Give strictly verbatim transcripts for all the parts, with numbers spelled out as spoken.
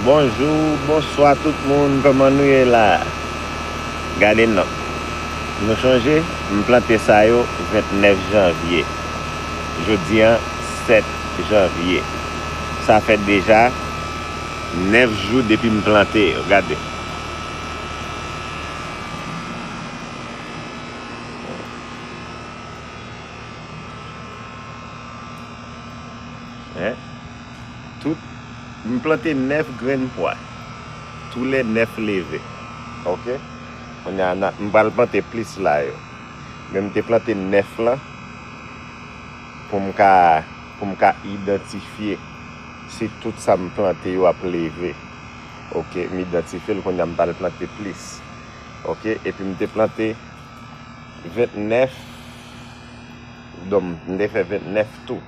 Bonjou, bonswa tout moun, kòman nou ye la? Gade non. Nou chonje, m plante sa yo vennèf janvye. Jodi a, sèt janvye. Sa fè deja nèf jou depi m plante yo, gade. Hein? Tout, m plante nèf grenn pwa. Tou lè nèf leve. Ok? Kounye a, m pral plante plis la yo. Men m te plante nèf lan pou m ka, pou m ka idantifye si tout sa m plante yo ap leve. Ok, m idantifye l, kounye a m pral plante plis. Ok, epi m te plante vennèf, donk m te fè vennèf tou.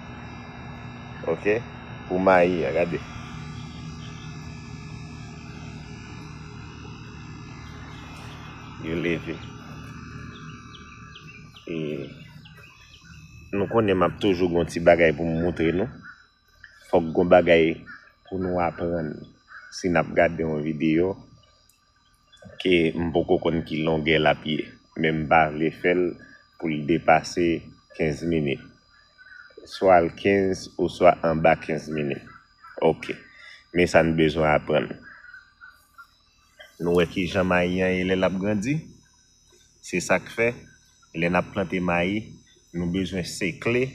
Ok, pou mayi a, gade. Yo leve. E nou konnen m ap toujou gon ti bagay pou m moutre nou. Fòk gon bagay pou nou aprann si n ap gade yon videyo ke m poko konn ki longè l ap ye, men m pa vle fè l pou l depase kenz minit. Swa l kenz oswa anba kenz minit. Ok. Men sa n bezwen aprann. Nou wè kijan mayi an ye lè l ap grandi? Se sa k fè, lè n ap plante mayi, nou bezwen sekle,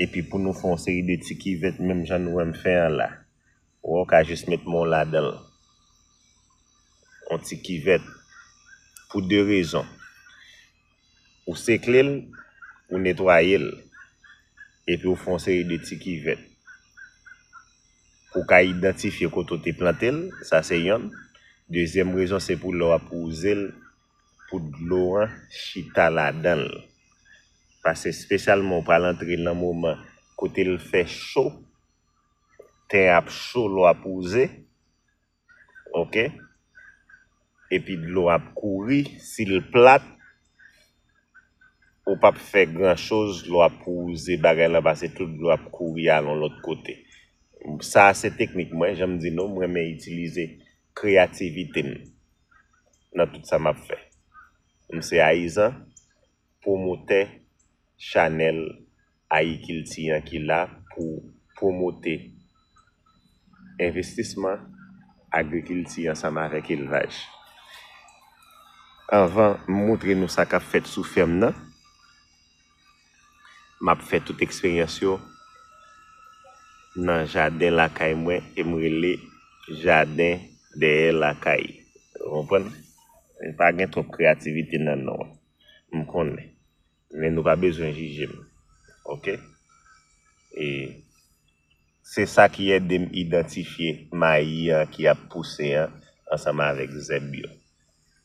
epi pou nou fè yon seri de ti kivèt, menm jan nou wè m fè an la. Ou wè, ou ka jis met men w ladan l. Yon ti kivèt. Pou de rezon. Ou sekle l, ou netwaye l, epi ou fè yon seri de ti kivèt. Pou w ka idantifye kote w te plante l, sa se yonn. Dezyèm rezon, se pou lè w ap wouze l, pou dlo an chita ladan l. Paske espesyalman ou pral antre nan moman kote l fè cho, tè a ap cho lè w ap wouze, ok? Epi dlo ap kouri, si l plat, ou p ap fè gran choz lè w ap wouze bagay lan, paske tout dlo ap kouri al yon lòt kote. Sa a se teknik mwen, jan m di nou, m renmen itilize kreyativite m nan tout sa m ap fè. M se Ayizan, pwomotè chanèl Ayikilti an ki la pou pwomote envestisman, agrikilti ansanm avèk elvaj. Anvan m moutre nou sa k ap fèt sou fèm nan, m ap fè tout eksperyans yo nan jaden lakay mwen ke m rele jaden dèyè lakay. Ou konprann? Pa gen twòp kreyativite nan non an. M konnen. Men nou pa bezwen jije m. Ok? E se sa ki ede m idantifye mayi an ki ap pouse an ansanm avèk zèb yo.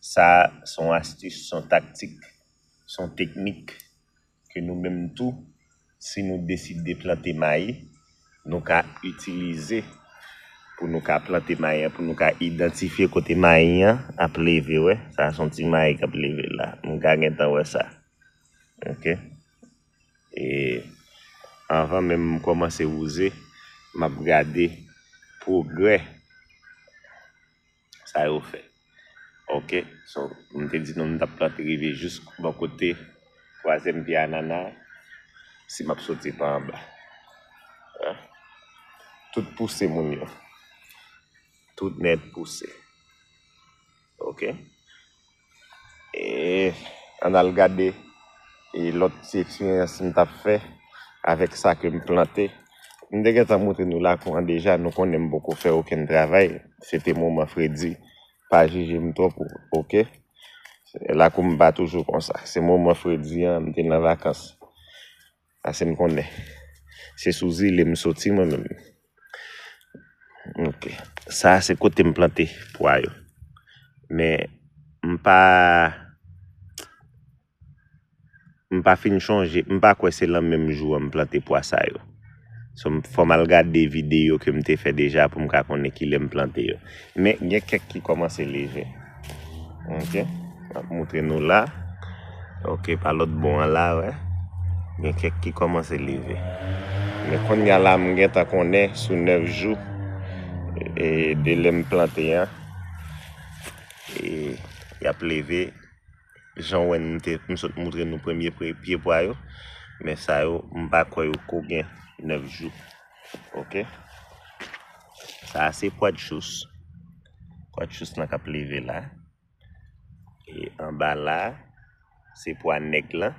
Sa a se yon astis, se yon taktik, se yon teknik ke nou menm tou, si nou deside plante mayi, nou ka itilize pou nou ka plante mayi an, pou nou ka idantifye kote mayi an ap leve, wè. Sa a se yon ti mayi k ap leve la. Nou ka gentan wè sa. Ok? E anvan menm m kòmanse wouze, m ap gade pwogrè sa yo fè. Ok, so, m te di nou m t ap plante rive jis bò kote twazyèm pye anana, si m ap soti pa anba. Hein? Tout pouse moun yo. Tout nèt pouse. Ok? E ann al gade e lòt ti eksperyans m t ap fè avèk sa ke m plante. M te gentan moutre nou lakou an deja, nou konnen m poko fè okenn travay. Se te moman fredi. Pa jije m twòp, ok? Lakou m pa toujou konsa. Se moman fredi an, m te nan vakans. Paske m konnen. Se sou zile m soti mwen menm. Ok. Sa a se kote m plante pwa yo. Men m pa, m pa fin chonje, m pa kwè se lan menm jou an m plante pwa sa yo. So, m, fò m al gade videyo ke m te fè deja pou m ka konnen kilè m plante yo. Men gen kèk ki kòmanse leve. Ok. M ap moutre nou la. Ok, pa lòt bò an la, wè. Gen kèk ki kòmanse leve. Men kounye a la, m gentan konnen sou nèf jou, E de lè m plante an, e y ap leve. Jan w wè m te, m sot moutre nou premye pre- pye pwa yo, men sa yo, m pa kwè yo ko gen nèf jou. Oke? Sa a se pwa de chous. Pwa de chous lan k ap leve la. E anba la, se pwa nèg lan.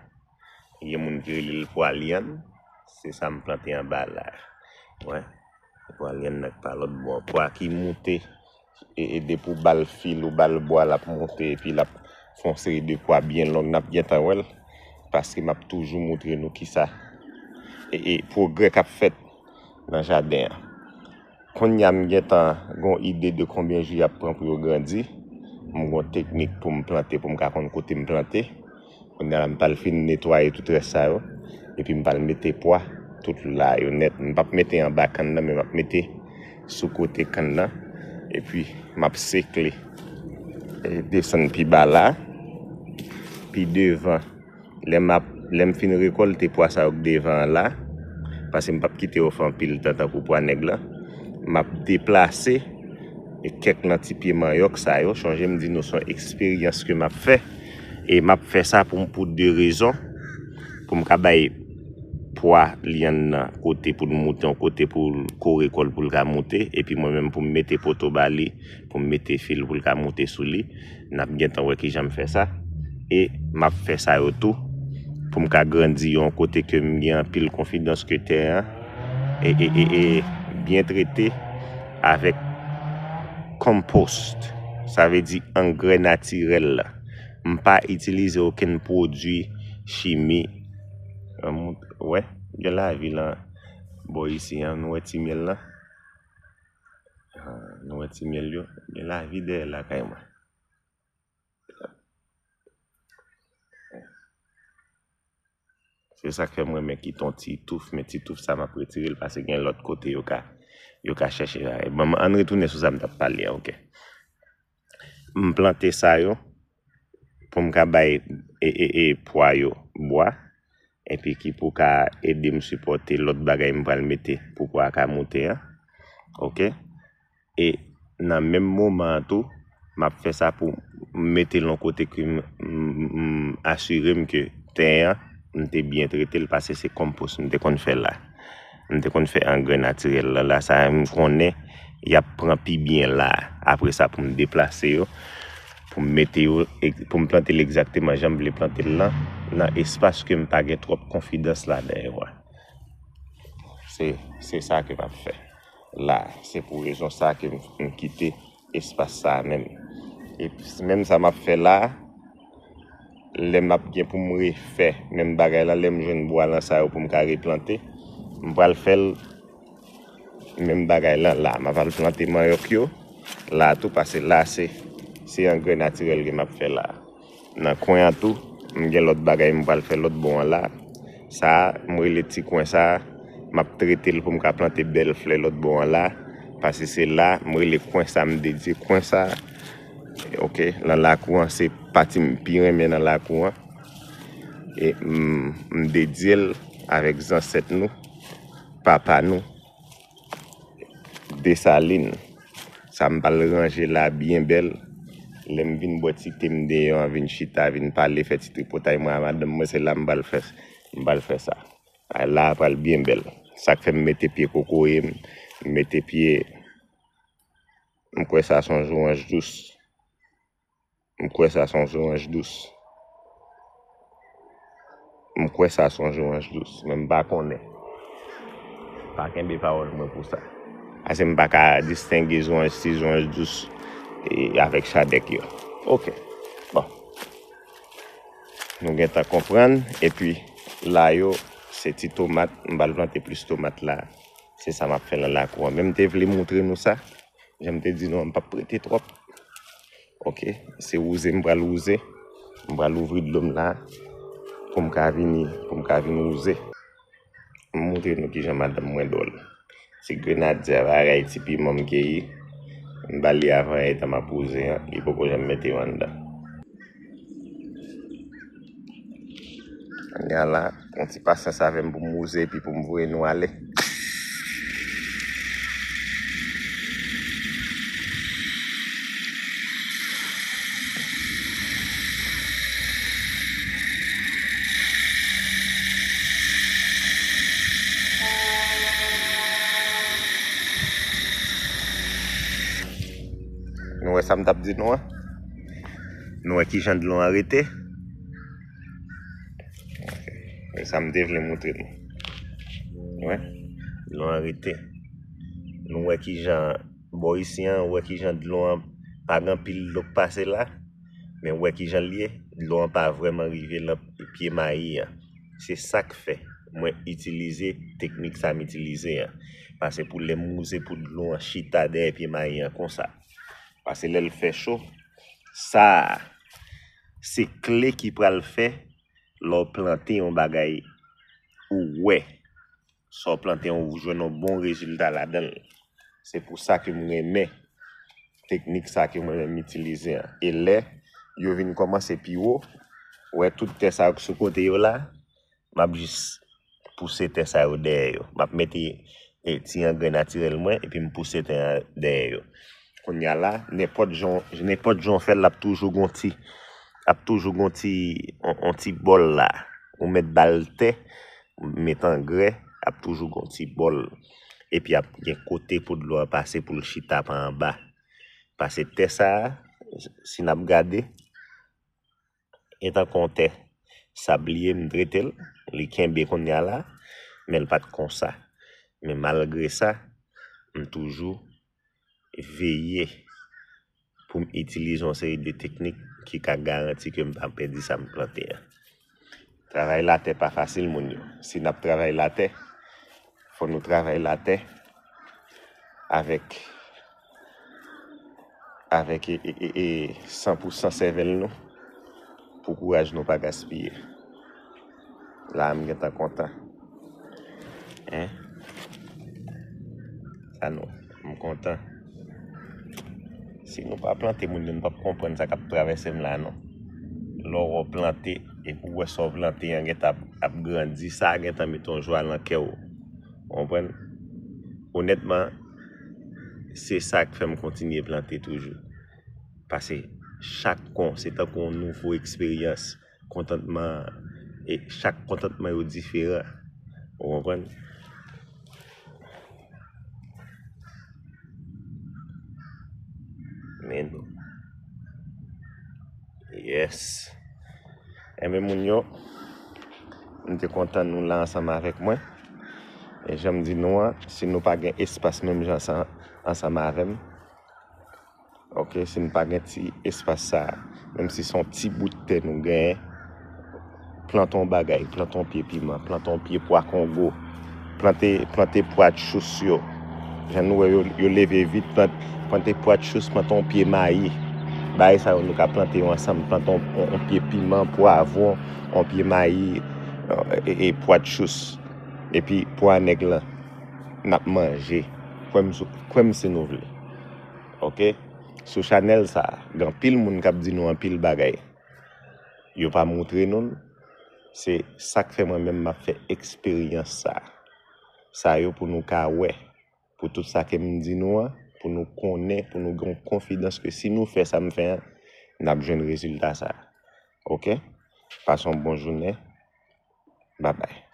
Gen moun ki rele l pwa lyann. Se sa m plante anba la. Wè. Pwa lyann nan k pa lòt bò. Pwa ki moute. E, e depi w ba l fil, ou ba l bwa, l ap moute. Epi l ap fè yon seri de pwa byen long. N ap gentan wè l. Paske m ap toujou moutre nou kisa. E, e pwogrè k ap fèt nan jaden an. Kounye a m gentan gen yon ide de konbyen jou y ap pran pou yo grandi. M gen yon teknik pou m plante, pou m ka konn kote m plante. Kounye a la, m pral fin netwaye tout rès sa yo. Epi m pral mete pwa tout la yo nèt. M p ap mete anba kann nan, men m ap mete sou kote kann nan. Epi m ap sekle. E desann pi ba la. Pi devan, Lè m ap, lè m fin rekòlte pwa sa yo k devan an la, paske m p ap kite yo fè anpil tan tankou pwa nèg lan, m ap deplase kèk nan ti pye manyòk sa yo. Chonje m di nou se yon eksperyans ke m ap fè. E m ap fè sa pou m, pou de rezon. Pou m ka bay pwa lyann nan kote pou l moute, yon kote pou l kore kò l pou l ka moute. Epi mwen menm pou m mete poto ba li, pou m mete fil pou l ka moute sou li. N ap gentan wè kijan m fè sa. E m ap fè sa yo tou pou m ka grandi yo yon kote ke m gen anpil konfidans ke tè an e, e, e, e byen trete avèk compost. Sa vle di angrè natirèl la. M pa itilize okenn pwodui chimi. An, mont-, wè, gen lavi lan bò isi an, nou wè ti myèl lan? Ah, nou wè ti myèl yo? Gen lavi dèyè lakay mwen. Se sa k fè m renmen kite yon ti touf, men ti touf sa m ap retire l paske gen lòt kote yo ka, yo ka chèche. Ban m, ann retounen sou sa m t ap pale a, oke. M plante sa yo pou m ka bay e, e, e pwa yo bwa, epi ki pou ka ede m sipòte lòt bagay m pral mete pou pwa a ka moute an. Oke? E nan menm moman an tou, m ap fè sa pou m mete l yon kote ke m, m, m asire m ke tè an, m te byen trete l, paske se konpos m te konn fè la. M te konn fè angrè natirèl la. La, sa a, m konnen y ap pran pi byen la. Apre sa, pou m deplase yo, pou m mete yo, e, pou m plante l egzakteman jan m vle plante l lan, nan espas ke m pa gen twòp konfidans ladan yo a. Se, se sa ke m ap fè la. Se pou rezon sa ke m, m kite espas sa a menm. E menm sa m ap fè la, lè m ap gen pou m refè menm bagay la, lè m jwenn bwa lan sa yo pou m ka replante, m pral fè l menm bagay lan la. M ap al plante manyòk yo la tou, paske la se, se angrè natirèl ke m ap fè la. Nan kwen an tou, m gen lòt bagay m pral fè lòt bò an la. Sa a, m rele ti kwen sa a, m ap trete l pou m ka plante bèl flè lòt bò an la. Paske se la, m rele kwen sa, m dedye kwen sa a. Oke, nan lakou an, se pati m pi renmen nan lakou an. E m, m dedye l avèk zansèt nou, papa nou, Desalin. Sa m pral ranje la byen bèl. Lè m vin bwè ti te m deyò an, vin chita, vin pale, fè ti tripotay mwen a madanm mwen, se la m pral fè, m pral fè sa. A, la a pral byen bèl. Sa k fè m mete pye kokoye, m mete pye, m kwè sa se yon zoranj dous. M kwè sa se yon zoranj dous. M kwè sa se yon zoranj dous, men m pa konnen. Pa kenbe pawòl mwen pou sa. Paske m pa ka distenge zoranj, si zoranj dous, e, avèk chadèk yo. Oke. Bon. Nou gentan konprann. Epi, la yo, se ti tomat. M pral plante plis tomat la. Se sa m ap fè nan lakou an. Men m te vle moutre nou sa. Jan m te di nou an, m p ap prete twòp. Oke, se wouze m pral wouze. M pral ouvri dlo m la pou m ka vini, pou m ka vin wouze. M moutre nou kijan madanm mwen dwòl. Ti grenadya, bagay, ti piman m keyi. M ba li avan yè tan m ap wouze an, li poko janm mete yo anndan. Kounye a la, yon ti pasyans avè m pou m wouze epi pou m voye nou ale. Nou wè sa m t ap di nou an? Nou wè kijan dlo an rete? E sa m te vle montre nou. Wè, dlo an rete. Nou wè kijan bò isi an, wè kijan dlo an pa gen anpil dlo k pase la, men wè kijan l ye, dlo an pa vrèman rive nan pye mayi an. Se sa k fè mwen itilize teknik sa m itilize an. Paske pou lè m wouze pou dlo an chita dèyè pye mayi an konsa. Paske lè l fè cho, sa a, se kle ki pral fè lè w plante yon bagay ou wè sa w plante an, ou jwenn yon bon rezilta ladan l. Se pou sa ke m renmen teknik sa ke mwen menm m itilize an. E lè yo vin kòmanse pi wo, ou wè tout tè sa yo k sou kote yo la, m ap jis pouse tè sa yo dèyè yo. M ap mete, e, ti angrè natirèl mwen, epi m pouse tè an dèyè yo. Kounye a la, nenpòt jan, nenpòt jan w fè l, l ap toujou gon ti, ap toujou gon ti, on, on ti bòl la. Ou mèt ba l tè, ou met angrè, ap toujou gon ti bòl. Epi ap gen kote pou dlo a pase pou l chita pa anba. Pase tè sa a, si n ap gade, e tankou yon tè sabliye, m trete l, li kenbe kounye a la, men l pa t konsa. Men malgre sa, m toujou veye pou m itilize yon seri de teknik ki ka garanti ke m pa pèdi sa m plante an. Travay latè pa fasil, moun yo. Si n ap travay latè, fò nou travay latè avèk, avèk e, e, e, e san pou san sèvèl nou, pou kouraj nou pa gaspiye. La a, m gentan kontan. Hein? Sa nou, m kontan. Si nou pa plante, moun yo, nou p ap konprann sa k ap travèse m la, non. Lè w plante, epi w wè sa w plante an gentan ap, ap grandi, sa a gentan mete yon jwa nan kè w. Ou konprann? Onètman, se sa k fè m kontinye plante toujou. Paske chak kon, se tankou yon nouvo eksperyans. Kontantman, e chak kontantman yo diferan. Ou konprann? Men nou. Yes. Enben, moun yo, m te kontan nou la ansanm avèk mwen. E jan m di nou an, si nou pa gen espas menm jan ansanm, ansanm avè m, ok, si n pa gen ti espas sa a, menm si se yon ti bout tè nou genyen, plante yon bagay, plante yon pye piman, plante yon pye pwa kongo, plante, plante pwa tchous yo. Jan nou wè yo, yo leve vit, plant, plante pwa tchous, plante yon pye mayi. Bagay sa yo nou ka plante yo ansanm, plante yon, yon, yon pye piman, pwavwon, yon pye mayi, e, e, e pwa tchous. Epi pwa nèg lan, n ap manje. Kwè m sou, kwè m si nou vle. Ok? Sou chanèl sa a, gen anpil moun k ap di nou anpil bagay. Yo pa montre nou l. Se sa k fè mwen menm m ap fè eksperyans sa a. Sa yo pou nou ka wè. Pou tout sa ke m di nou an, pou nou konnen, pou nou gen konfidans ke si nou fè sa m fè an, n ap jwenn rezilta sa a. Ok? Pase yon bon jounen. Babay.